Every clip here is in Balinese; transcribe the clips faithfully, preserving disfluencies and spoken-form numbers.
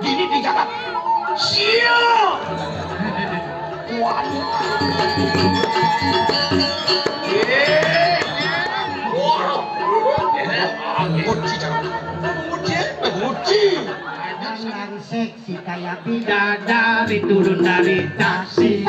Dini di jagat. Siap. Waduh. Eh, waduh. Nguci, Cak. Nguci, nguci. Jangan seksi kayak bidadari turun dari taksi.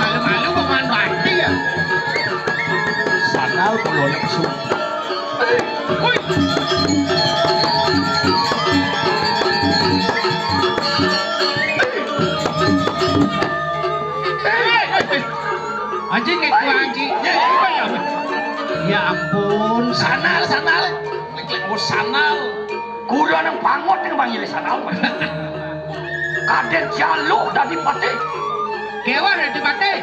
Malu-malu kok makan bati ya? Sandal kulone pesuk. Woi. Anjing itu anjing. Ya ampun, sandal, sandal. Oh, sandal. Kuda nang pangot nang manggil sandal. Kadek jaluk dadi patih. Kewan dadi patih.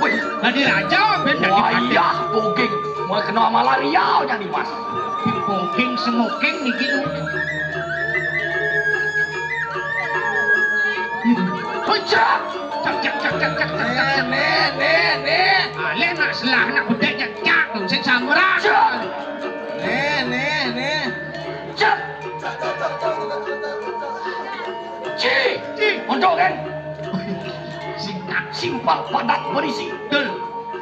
Wih, dadi raja ben dadi patih. Wayah boging. Mulai kena malaria jadi mas. Boging smoking niki lho. Pecah. Cak, cak, cak, cak, cak, cak, cak, cak. Nih, nih, nih, nih. Alih nak selah, nak bedek, cak, cak, sing samrak. Cak. Nih, nih, nih. Cak. Ci, ci, untuk kan. Singkat, simpel, padat, berisi. Betul.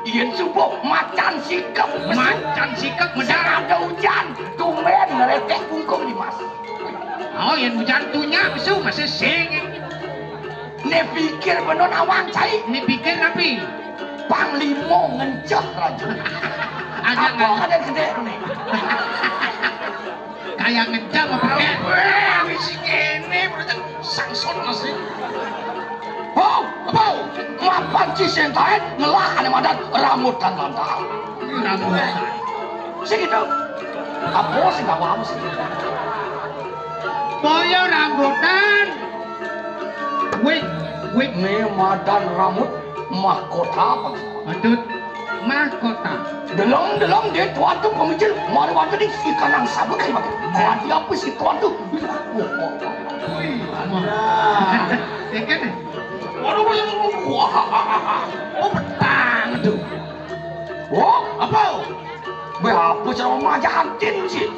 Yen subuh macan sikep. Macan sikep, sing medal. Ada hujan, tumben ngeretek bungkung di mas. Oh, yen hujan tunyak su masih sing. Ne pikir bener nawang cai. Ne pikir napi? Panglima ngenceh raja. Aja apa ngenceh. Ada gede ne. Kayak ngenceh apa pakai? Wah, misi kene, berarti sangson masih. Ho, apa? Mapan ci sing kaen ngelah ane madan rambutan lantal. Rambutan. Sing gitu. Apa sing gawa sih? Boyo rambutan. Wit, wit. Ne madan rambut mahkota apa? Patut mahkota. Delong, delong, dia tuan tu pemijil. Mari waktu ni si kanang sabut kali bagi. Mati apa si tuan tu? Wih, mah. Ya kan? Waduh, waduh, waduh, waduh. Wah. Oh, petang tu. Oh, apa? Be apa cara majahatin sih?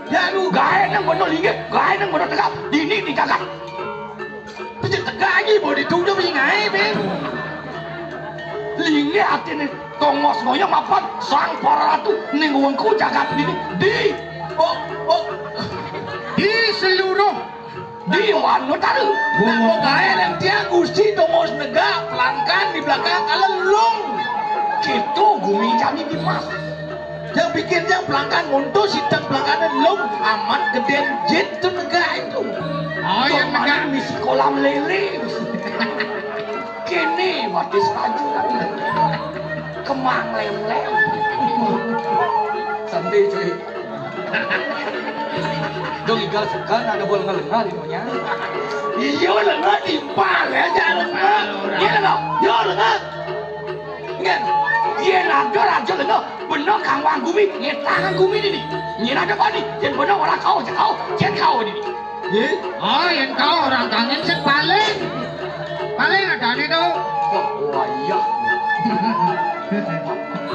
Ya lu gae nang bener linggih, gae nang bener tegak, dini di jagat. Pecah tegak lagi, mau ditunda punya ngae, men. Linggih atine tongos ngoyo mapan sang para ratu ning wengku jagat dini. Di, oh, oh. Di seluruh Di wan utara. Nak pagae nang tiang Gusti tongos negak pelangkan di belakang kalelung. Kitu gumi jani di mas. Yang pikir yang pelangkan nguntus, sitang pelangkan lung amat geden jit tu negak itu. Oh, yang negak misi kolam lele. Kene batis raju lagi. Kemang lem-lem. Santai cuy. Dong igal segan ada bola ngelengah di dunia. Iya, lengah timpal ya, jangan lengah. Iya lengah, iya lengah. Ngen, iya naga raja lengah. Bener kang wang gumi, ngetangan gumi ini. Nyen ada bani, yen bener orang kau, cek kau, cek kau ini. Ye? Oh, yen kau orang kangen sing paling. Paling ada nih tuh. Wah, wah, iya.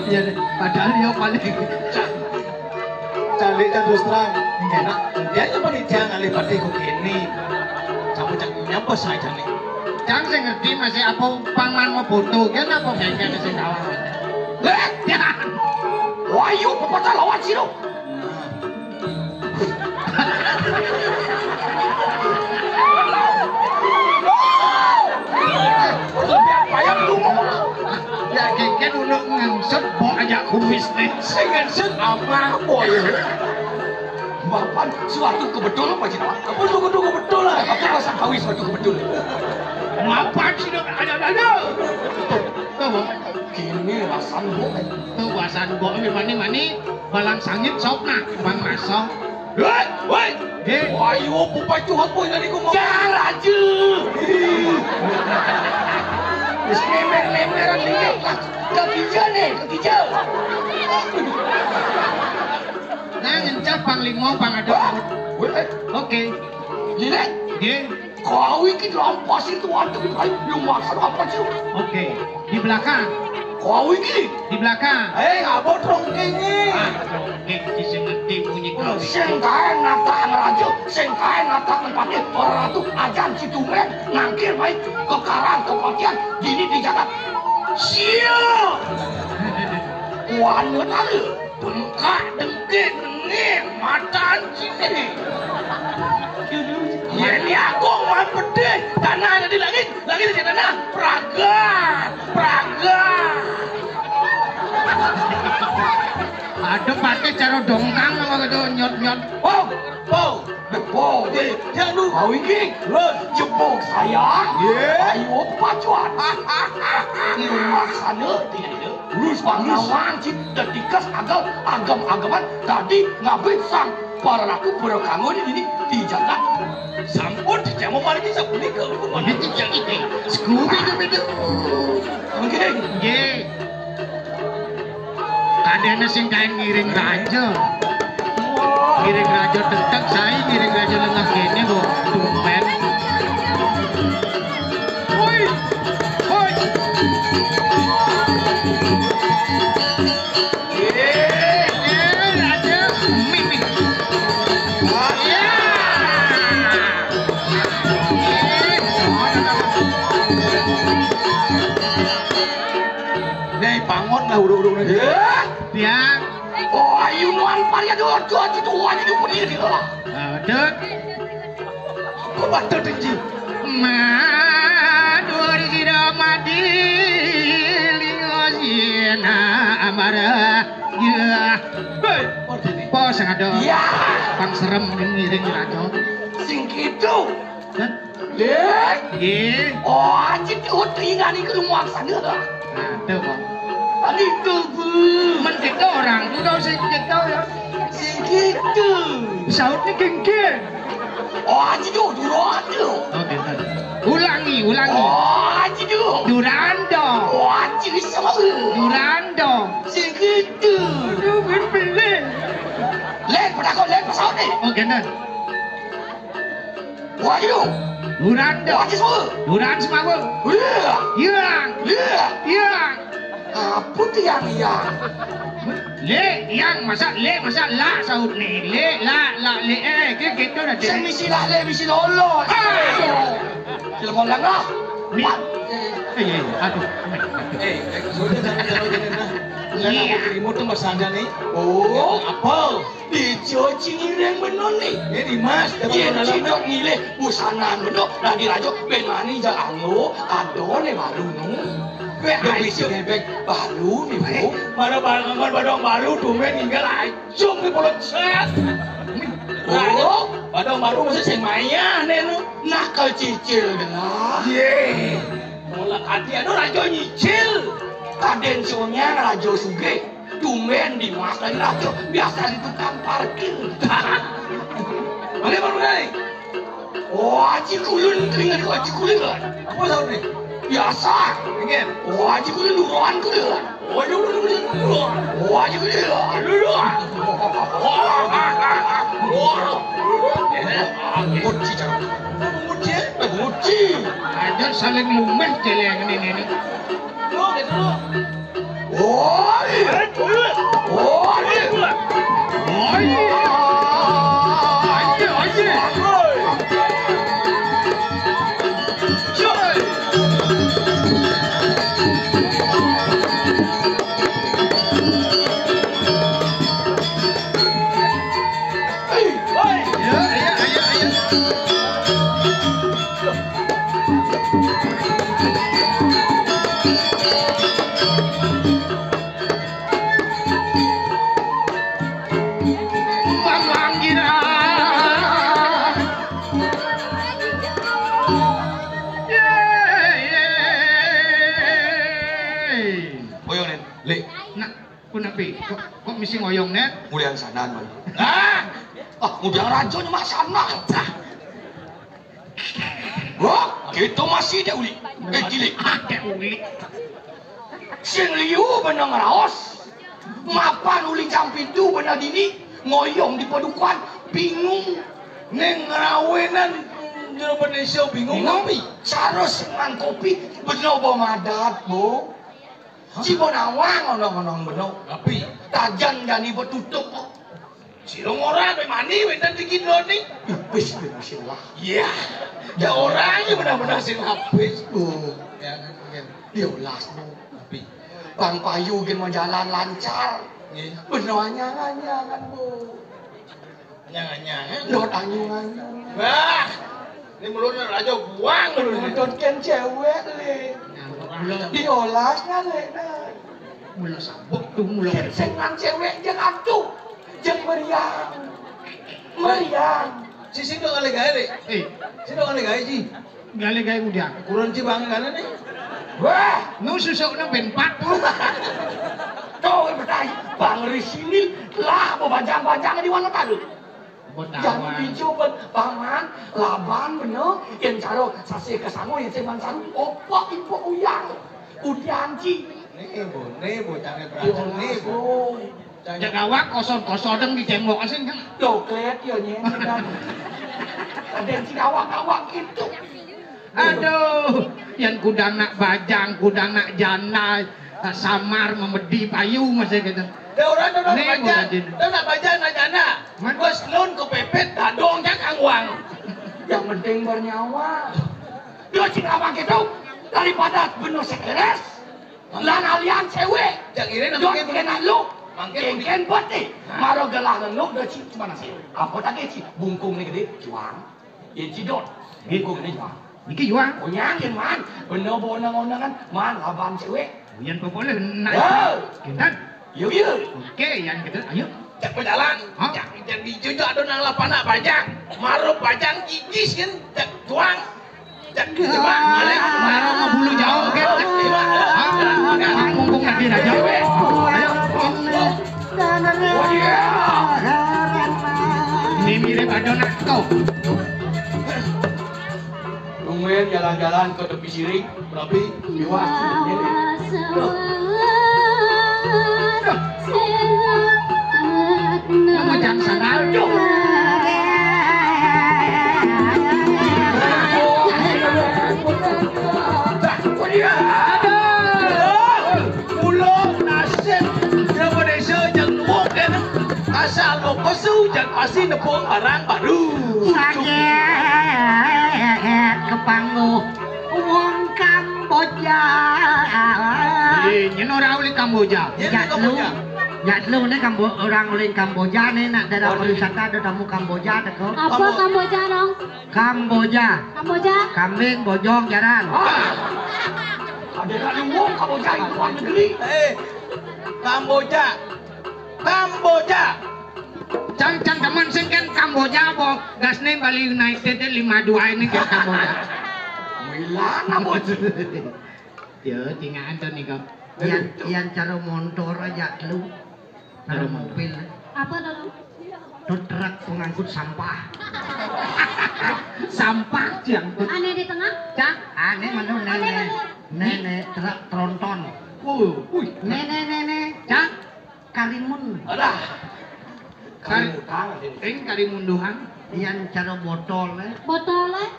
Iya deh, padahal dia paling. Calik kan terus terang, enak. Dia cuma di jangan lipat kok gini. Kamu jangan nyampe saya nih. Jangan saya ngerti masih apa pangan mau foto, kan apa bengkel sing kalah. Eh, ya. Wah, yuk, pepatah lawan sih lo. Ya, keke dulu ngengsut, bok aja kumis nih. Sing ngengsut apa, boy? Mapan suatu kebetulan, Pak Cina. Apa suatu kebetulan? Apa bahasa Kawi suatu kebetulan? Mapan sih, dok. Ada, ada, ada. Tuh, Bok. Kini rasan, Bok. Tuh, rasan, Bok. Ini mani, mani. Balang sangit sop nah, Bang Maso. Woi, woi. Nggih. Ayo, bupai tuhan boy tadi ku mau. Jang aja. Wis memer-memeran lihat lah. Ketiga nih, ketiga. Lima pang ada. Hah? Weh, eh, Oke. Lilit. Nggih. Kau iki dirampas itu ada, ayo, lu maksud apa sih? Oke. Di belakang. Kau iki. Di belakang. Eh, ngapa dong ini? Ah, dong, iki sing ngerti bunyi kau. Sing kae ngatak raja, sing kae ngatak tempatnya orang ratu ajan situ men ngangkir baik kekarang kematian dini di jagat. Siap. Wan ngetale. Bengkak dengkik ngene matan sini. Yen aku mah pedih, tanah ada di langit, langit di tanah. Praga, praga. Aduh, pakai cara dongkang apa gitu, nyot-nyot. Oh, oh, oh, deh, ya lu. Kau ini, lo jebok saya. Iya. Ayo pacuan. Lu maksana tidak ada. Lurus, Bang. Lurus. Nawang cip detikas agal agam-agaman tadi ngabit sang para raku para kanggo di dini di jagat. Sampun dijamo margi sapunika hukuman. Ini tidak ini. Sekubi itu itu. Oke. Nggih. Kadene sing kae ngiring raja. Ngiring raja tetek, sae ngiring raja lengah kene kok. Tumben. Woi. Woi. Eh, eh, raja. Mi, mi. Ya. Eh, Nih, bangun lah urung-urung nih. Ya. Tiang. Oh, ayo nuan parian, aduh, aduh, aduh, aduh, aduh, aduh. Aduh. Kok batal denji? Madur sira mati lingo sina amara. Ya. Hei, Mardini. Pos ada. Ya. Pang serem ngiring raja. Sing gitu. Hah? Lek. Nggih. Oh, anjing diutingan iku lu maksane. Aduh, Bang. Tadi itu, Bu. Mendito orang tuh tau sing gitu ya. Sing gitu. Sautnya gengge. Oh, anjing tuh durante. Oh, gitu. Ulangi, ulangi. Oh, anjing tuh. Durando. Oh, anjing sama. Durando. Sing gitu. Aduh, ben pilih. Lek, pada kau lek pesawat nih. Oh, gitu. Waduh. Durando. Waduh semua. Duran semawa. Iya. Iya. Iya. Iya. Apa tiang iya? Le, yang masa le, masa la saut nih. Le, la, la, le, eh, kayak gitu dah. Saya misi la, le, misi lolo. Ah. Film orang lah. Mi-, eh, eh, eh, aduh. Eh, eh, sudah jangan, jangan, jangan. Iya. Remote tuh masih ada nih. Oh, apa? Dijo cingiring benon nih. Ini Mas, yen cidok milih busana ngono, lagi rajo ben mani ja anu, adone baru nu. Weh, ayo bebek baru nih, Bu. Mana barang badong baru tumben ninggal aja di polot set. Oh, badong baru mesti sing maya nih nu. Nakal cicil dengar. Ye. Mulak hati anu rajo nyicil. Kaden sonya rajo sugih. Tumben di Mas dari raja biasa di tukang parkir. Mana baru naik? Oh, Haji Kulun, teringat ke Haji Kulun kan? Apa tahu nih? Biasa. Ingin. Oh, Haji Kulun nuruan Kulun. Oh, dulu dulu dulu. Oh, Haji Kulun. Dulu dulu. Wah. Wah. Muji cara. Muji. Muji. Ada saling lumeh celeng ini ini. Dulu gitu. Woi! Woi! Woi! Ayo, ayo! Hei, hei. Ya, ya, ya, ya. Mamanggira. Ye, ye. Boyo, Nen. Lek. Nak, ku napi? Kok, kok mesti ngoyong, Nen? Mulian sanan, Boyo. Ah! Ah, mulian raja nyemak sanan. Wah, kita masih dek uli. Eh, cilik. Ah, dek uli. Sing liu benang raos. Mapan uli jam pintu benang dini. Ngoyong di padukuhan, bingung. Ning ngrawénan jero Indonesia bingung. Bingung, pi? Cara sing mangkopi, bener apa madat, Bu? Hah? Ciba nawang ngono-ngono bener. Tapi tajan jani betutup kok. Sira ora meh mani wénten iki ndone. Wis, wis, wis lah. Iya. Ya ora iki bener-bener sing habis, Bu. Ya, ya. Ya ulas, Bu. Tapi Bang Payu gén mau jalan lancar. Nggih. Bener anyang-anyangan, Bu. Anyang-anyang, ya? Ndot anyang-anyang. Wah, ini mulutnya raja buang dulu. Nonton kan cewek, Le. Diolas kan, Le, nah. Mula sabuk tuh, mula. Sing nang cewek, jeung atuh. Jeung meriang. Meriang. Sisi dong kali gawe, Le. Eh. Sisi dong kali gawe, sih. Gale gawe ngudiang. Kurang ci bang gale nih. Wah, nu susukna ben pat. Tuh, betai. Bang Risinil lah, mau bajang-bajang di mana tadi? Jangan dicoba, Paman, laban bener, yang caro sasih ke sana, yang cuman sana, opo ibu uyang, udian ci. Nih, Bu, nih, Bu, cari perhatian, nih, Bu. Cari. Cek awak kosong-kosong dicengok asin kan? Doklet, ya, nyen, kan. Ada yang cik awak-awak gitu. Aduh, yang kudang nak bajang, kudang nak janda, samar memedi payu masih gitu. Dia orang tu nak bajang, tu nak bajang nak janda. Bos lun kepepet, dadong cak angwang. Yang penting bernyawa. Dia cik awak gitu, daripada bener sekeres, lan alian cewek. Yang ini nak makin kena lu, makin kengken peti. Maro gelah lu, dia cik cuma nasi. Apa tak cik? Bungkung ni gede, cuang. Yen cidot, bungkung ni cuang. Iki yuang. Oh, nyangin, Man. Bener bonang-onangan, Man, laban cewek. Yen kok boleh nak. Yo. Kinten. Yo, yo. Oke, yang kita, ayo. Cek pejalan. Hah? Cek, cek di jujak ada nang lapan nak bajang. Marup bajang gigis kan, cek tuang. Cek coba balik. Marup mau bulu jauh kan. Coba. Hah? Kan mumpung lagi raja. Ayo. Oh, iya. Ini mirip ada nak kau. Lumayan jalan-jalan ke tepi siring, tapi liwat. Nama jam sana, aduh. Pulau nasib Indonesia yang mungkin asal mau pesu dan pasti nepung orang baru. Sakit kepanggu wong Kamboja. Eh, nyen ora oleh Kamboja. Nyen ora oleh Kamboja. Jatlu ne Kambo-, orang oleh Kamboja ne, nak daerah pariwisata ada tamu Kamboja teko. Apa Kamboja, Nong? Kamboja. Kamboja? Kambing, bojong, jaran. Ada kat wong Kamboja itu luar negeri. Eh, Kamboja. Kamboja. Cang, cang teman sing kan Kamboja apa? Gasne Bali United lima dua ini kan Kamboja. Milan apa? Ya, tingaan to nika. Yang, yang cara montor aja lu. Cara mobil. Apa to? Itu truk pengangkut sampah. Sampah diangkut. Ane di tengah? Cak, ane mana nenek. Nenek truk tronton. Oh, wih. Nenek, nenek. Cak, Karimun. Alah. Kar-, Karimun, Karimun. Ing Karimun doang. Iyan cara botol, eh. Botol, eh?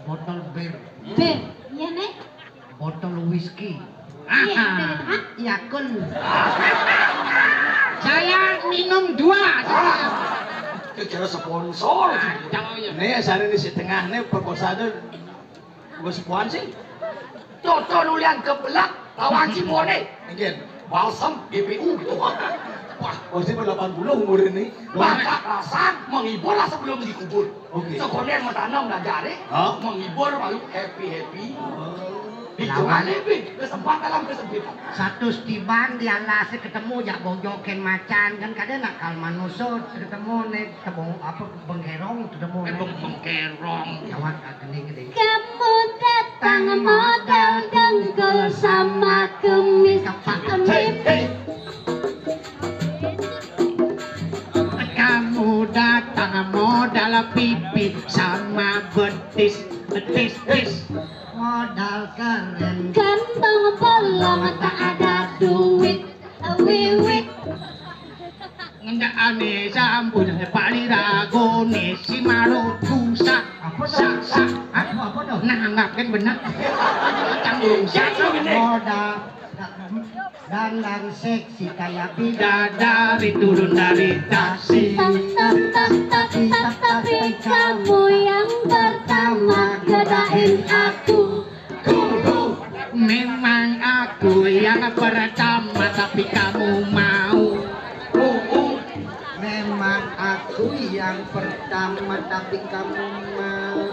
Botol bir. Bir. Iya, nek. Botol whisky. Iya, ah, ada di tengah. Yakun. Saya minum dua. Kira sponsor. Ah, jangan, ya. Nih, sari di setengah nih, perkosaan. Wis puan sih. Toto nulian kebelak, lawan si Mone. Mungkin. Balsam, G P U gitu. Wah, pasti pada delapan puluh umur ini. Bakat rasa, menghibur lah sebelum dikubur. Oke. Sekolah yang bertanam belajar, eh. Hah? Menghibur, malu happy-happy. Oh. Dicoba lebih, kesempatan dalam kesempitan. Satu tiban di alas ketemu jak bojokin macan, kan kadang nakal manusia ketemu nih. Tebong apa, bengkerong, tebong. Eh, beng-, bengkerong. Jawab, ah, kening, kening. Kamu datang modal dengkul sama kumis. Kapak. Hei, hei. Kamu datang modal pipi sama betis, betis, tis. Modal keren. Kantong bolong tak ada duit. Wiwit. Ngendakane sampun paliragone si malu kusak. Apa to? Sak, sak. Apa, apa to? Nah, anggapke bener. Cang rusak. Modal. Dandan seksi kayak bidadari turun dari taksi. Tapi kamu yang pertama godain aku. Memang aku yang pertama tapi kamu mau. Memang aku yang pertama tapi kamu mau.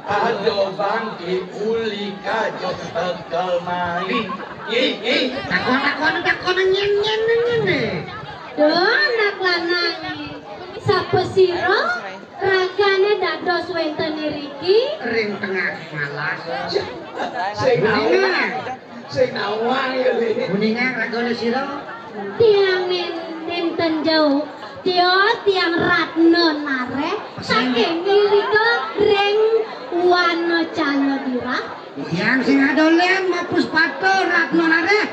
Aduh bangki uli kajo tekel main. Ih, ih. Takon, takon, takon, nyen, nyen, nyen, nyen. Duh, anak lanang. Sapa sira? Ragane dados wenten iriki? Ring tengah malas. Sing nawang. Sing nawang ya, Li. Kuningan ragane sira? Tiang nen-, nenten jauh. Tios tiang Ratna Nareh. Saking irika ring Wanacala Dirah. Tiang sing adolen mapus pato Ratna Nareh.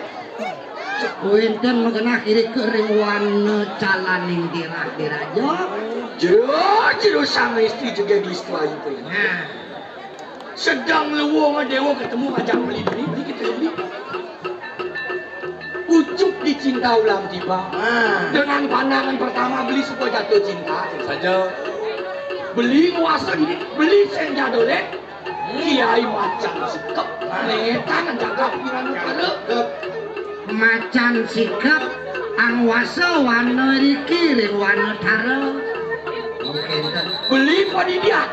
Wenten magenah irika ring Wanacalaning Dirah Diraja. Jero, jero sang istri juga di situ ayu kuwi. Nah. Sedang luwung dewa ketemu ngajak beli, beli, beli, kita beli. Pucuk dicinta ulang tiba. Nah. Dengan pandangan pertama beli suka jatuh cinta. Saja. Beli nguasa diri, beli sing jadole. Kiai Macan Sikep. Nah. Netan jaga pikiran utara. Macan Sikep anguasa wana riki ring Wanatara. Beli padidian.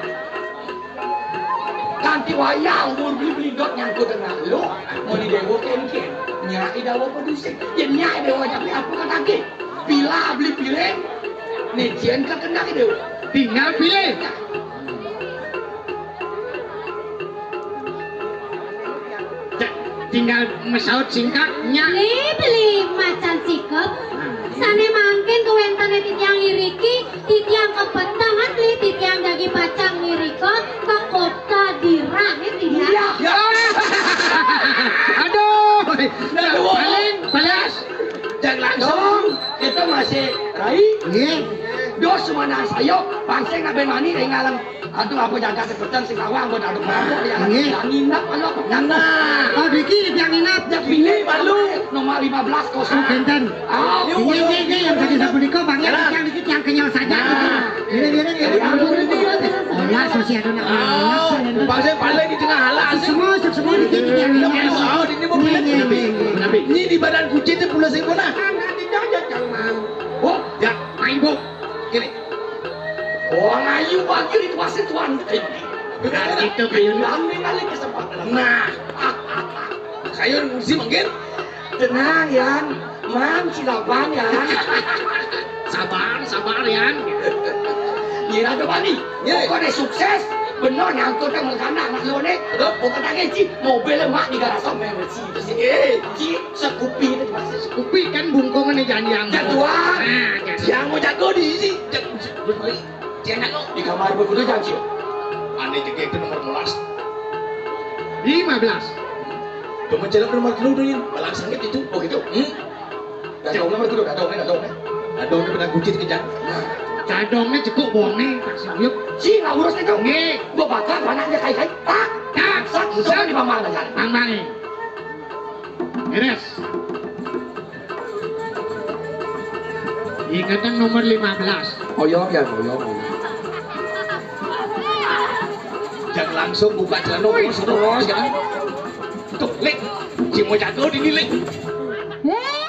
Kanti wayah umur beli belindot nyangkut tengah lo, mau di dewa kengken. Nyai dawa pedusik. Ya nyai dewa tapi apa katake? Pila beli piring. Nih, cian ke kendak dewa. Tinggal pilih. Tinggal mesaut singkat, nyak. Beli, beli Macan Sikep. Sane mangkin kawentene titiang iriki, titiang kepetengan beli titiang jagi pacang ngirika ke kota Dirah, ya, Dirah. Iya. Ya. Aduh. Aduh. Paling, paling. Dan langsung kita masih Rai. Nggih. Dos mana sayo, pangsing nak ben mani ring alam. Aduh, apa jagat sepetan sing awang buat aduk mabuk ya. Nggih. Yang nginep kalau petang. Nah. Oh, niki yang nginep. Ya pilih malu nomor lima belas kosong. Oh, benten. Ah, nggih, nggih, nggih, yang tadi sapunika banget yang niki yang kenyal saja. Nah. Nggih, nggih, nggih. Ya, ampun, niki. Oh, ya, sosial nak. Ah, paling, paling di tengah alas. Semua, semua niki yang nginep. Oh, ini mau nginep. Nggih, nggih, nggih. Ini di badan kucing itu pulau sing punah. Anak di jagat yang mau. Oh, ya, main, Bu. Kiri. Wong ayu bagi rituase tuan. Nah, gitu, Kayun. Kami kali kesempatan. Nah. Kayun mesti mungkin. Tenang, Yan. Man, silaban, Yan. Sabar, sabar, Yan. Ngira ada bani. Ye. Pokoknya sukses. Bener nyangkut yang mengkana anak lo nih. Pokoknya lagi, Ci. Mobilnya mak di garasi merah, Ci. Terus ini, Ci. Sekupi itu masih sekupi kan bungkungan nih janjian. Jadwal. Nah, jadi. Yang mau jago di sini. Jangan jago. Di kamar berkuda janji. Ane jegek itu nomor lima belas. Lima belas. Cuma jalan nomor telu tuh, Yin. Balang sangit itu. Oh gitu. Hmm. Dadongnya nomor telu, dadongnya, dadongnya. Dadongnya pernah kunci dikejar. Nah. Dadongnya cukup bonge, tak sih, yuk. Ci, nggak urus itu. Nggih. Gua bakal anaknya kai-kai. Tak. Tak. Sat, usah di mama aja. Mama nih. Beres. Ikatan nomor lima belas. Oyong ya, oyong, oyong. Jangan langsung buka celana terus, terus ya. Tuh, Lik. Si mau jatuh di Lik. Hei,